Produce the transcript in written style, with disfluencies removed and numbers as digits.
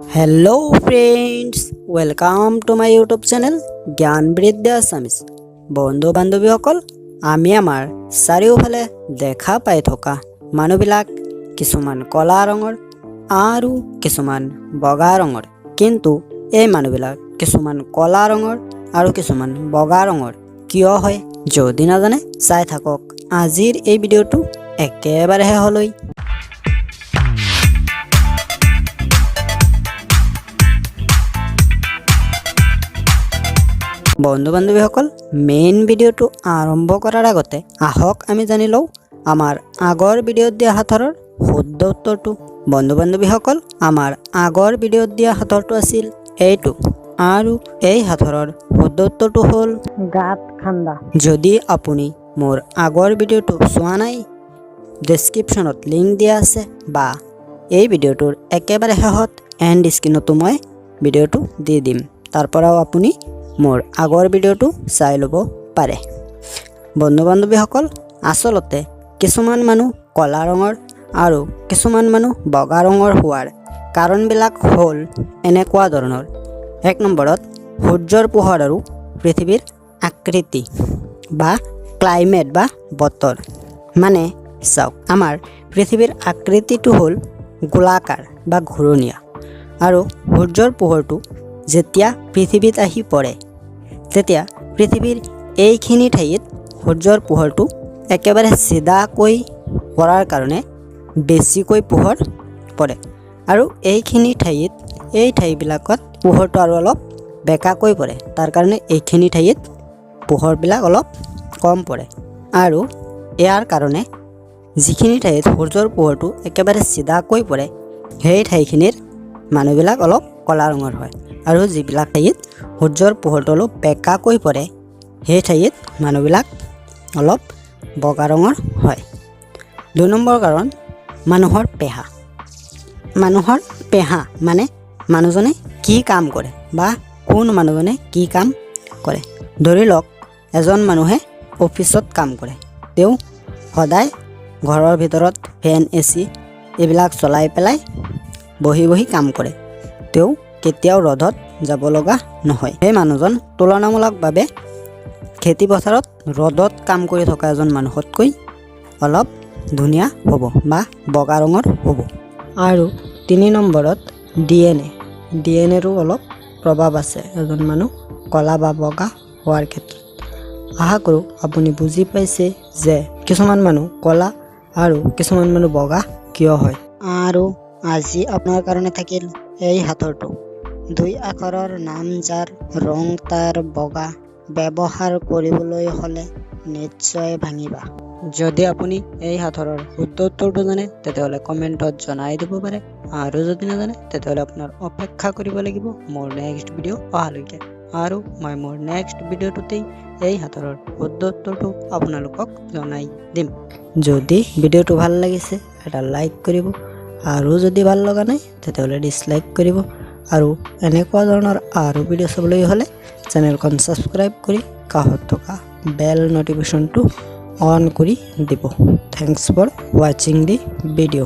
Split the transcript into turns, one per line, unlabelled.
Hello friends, welcome to my YouTube channel জ্ঞান বৃদ্ধি Assamese. বন্ধু বান্ধৱীসকল, আমি আমাৰ চাৰিওফালে দেখা পাই থকা মানুহবিলাক কিছুমান ক'লা ৰঙৰ আৰু কিছুমান বগা ৰঙৰ। কিন্তু এই মানুহবিলাক কিছুমান ক'লা ৰঙৰ আৰু কিছুমান বগা ৰঙৰ কিয় হয়, যদি নাজানে চাই থাকক আজিৰ এই ভিডিঅ'টো একেবাৰে শেষলৈ। বন্ধু বান্ধৱীসকল, মেইন ভিডিঅ'টো আৰম্ভ কৰাৰ আগতে আহক আমি জানি লওঁ আমাৰ আগৰ ভিডিঅ'ত দিয়া সাঁথৰৰ শুদ্ধ উত্তৰটো। বন্ধু বান্ধৱীসকল, আমাৰ আগৰ ভিডিঅ'ত দিয়া সাঁথৰটো আছিল এইটো আৰু এই সাঁথৰৰ শুদ্ধ উত্তৰটো হ'ল
গাঁত খান্দা।
যদি আপুনি মোৰ আগৰ ভিডিঅ'টো চোৱা নাই, ডেছক্ৰিপশ্যনত লিংক দিয়া আছে বা এই ভিডিঅ'টোৰ একেবাৰে শেষত এণ্ড স্ক্ৰীণতো মই ভিডিঅ'টো দি দিম। তাৰ পৰাও আপুনি মোৰ আগৰ ভিডিঅ'টো চাই ল'ব পাৰে। বন্ধু বান্ধৱীসকল, আচলতে কিছুমান মানুহ ক'লা ৰঙৰ আৰু কিছুমান মানুহ বগা ৰঙৰ হোৱাৰ কাৰণবিলাক হ'ল এনেকুৱা ধৰণৰ। এক নম্বৰত সূৰ্যৰ পোহৰ আৰু পৃথিৱীৰ আকৃতি বা ক্লাইমেট বা বতৰ। মানে চাওক, আমাৰ পৃথিৱীৰ আকৃতিটো হ'ল গোলাকাৰ বা ঘূৰণীয়া আৰু সূৰ্যৰ পোহৰটো যেতিয়া পৃথিৱীত আহি পৰে, তেতিয়া পৃথিৱীৰ এইখিনি ঠাইত সূৰ্যৰ পোহৰটো একেবাৰে চিধাকৈ পৰাৰ কাৰণে বেছিকৈ পোহৰ পৰে আৰু এইখিনি ঠাইত, এই ঠাইবিলাকত পোহৰটো আৰু অলপ বেঁকাকৈ পৰে। তাৰ কাৰণে এইখিনি ঠাইত পোহৰবিলাক অলপ কম পৰে আৰু ইয়াৰ কাৰণে যিখিনি ঠাইত সূৰ্যৰ পোহৰটো একেবাৰে চিধাকৈ পৰে, সেই ঠাইখিনিৰ মানুহবিলাক অলপ ক'লা ৰঙৰ হয় আৰু যিবিলাক ঠাইত সূৰ্যৰ পোহৰটো অলপ বেঁকাকৈ পৰে, সেই ঠাইত মানুহবিলাক অলপ বগা ৰঙৰ হয়। দুই নম্বৰ কাৰণ, মানুহৰ পেহা। মানুহৰ পেহা মানে মানুহজনে কি কাম কৰে বা কোন মানুহজনে কি কাম কৰে। ধৰি লওক, এজন মানুহে অফিচত কাম কৰে। তেওঁ সদায় ঘৰৰ ভিতৰত ফেন, এ চি এইবিলাক চলাই পেলাই বহি বহি কাম কৰে। তেওঁ কেতিয়াও ৰ'দত যাব লগা নহয়। সেই মানুহজন তুলনামূলকভাৱে খেতি পথাৰত ৰ'দত কাম কৰি থকা এজন মানুহতকৈ অলপ ধুনীয়া হ'ব বা বগা ৰঙৰ হ'ব। আৰু তিনি নম্বৰত ডিএনএ। ডিএনএৰো অলপ প্ৰভাৱ আছে এজন মানুহ ক'লা বা বগা হোৱাৰ ক্ষেত্ৰত। আশা কৰোঁ আপুনি বুজি পাইছে যে কিছুমান মানুহ ক'লা আৰু কিছুমান মানুহ বগা কিয় হয়। আৰু আজি আপোনাৰ কাৰণে থাকিল এই সাঁথৰটো। দুই আখৰৰ নাম যাৰ, ৰং তাৰ বগা, ব্যৱহাৰ কৰিবলৈ হ'লে নিশ্চয় ভাঙিবা। যদি আপুনি এই সাঁথৰৰ শুদ্ধ উত্তৰটো জানে, তেতিয়াহ'লে কমেণ্টত জনাই দিব পাৰে আৰু যদি নাজানে, তেতিয়াহ'লে আপোনাৰ অপেক্ষা কৰিব লাগিব মোৰ নেক্সট ভিডিঅ' অহালৈকে আৰু মই মোৰ নেক্সট ভিডিঅ'টোতেই এই সাঁথৰৰ শুদ্ধ উত্তৰটো আপোনালোকক জনাই দিম। যদি ভিডিঅ'টো ভাল লাগিছে, এটা লাইক কৰিব আৰু যদি ভাল লগা নাই, তেতিয়াহ'লে ডিছলাইক কৰিব আৰু এনেকুৱা ধৰণৰ আৰু ভিডিঅ' চাবলৈ হ'লে চেনেলখন ছাবস্ক্ৰাইব কৰি কাষত থকা বেল ন'টিফিকেশ্যনটো অন কৰি দিব। Thanks for watching the video.